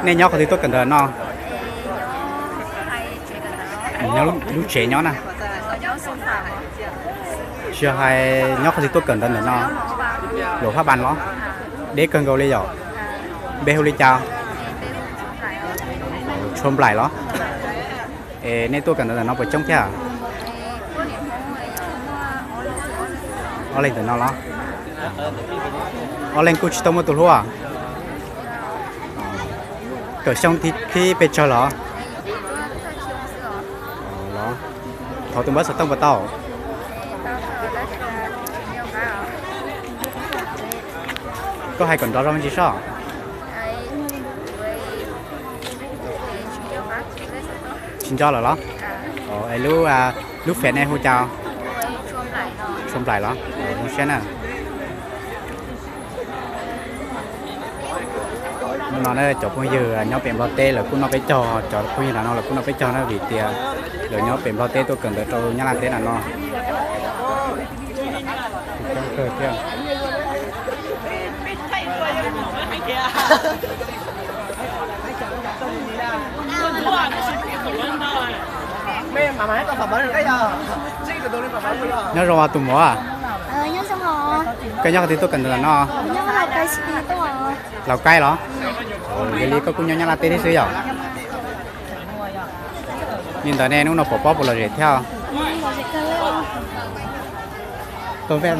Nej nyob qhov twg tuaj kawm ntawv no? Nyob lub tsev nyob na. Tsis yog hais nyob qhov twg tuaj kawm ntawv ntawm no? Luam Phaj Npas los? Deb kawg nkaus li yom. Npe hu li cas? Tshuav Nplaim los? Es nej tuaj kawm ntawv ntawm no puas coob thiab? Ob leeg ntawm no los? Ob leeg kuj tsis tau muaj tus hlub. Kawm xyoo thib pes tsawg los? Los, thov tus npawb xov tooj puas tau? Koj hais kom nrov zog me ntsis soj. Tsis nco lawm los? Es lub, lub fem ne hu cas? Tshuav Nplaim los? Zoo siab na. Hnub no na cov phooj ywg nyob pem Nplog teb lawv kuj noj peb caug, cov phooj ywg nram no lawv kuj noj peb caug na vim tias lawv nyob pem Nplog teb tuaj kawm ntawv rau Nyab Laj teb nram no. Nyob zoo os tus muam. Koj nyob qhov twg tuaj kawm ntawv no? Lauj Kaib los? Yog li koj kuj nyob Nyab Laj teb thiab xwb yom? Li ntawd ne hnub no pom pob puas lom zem thiab? Tuaj pem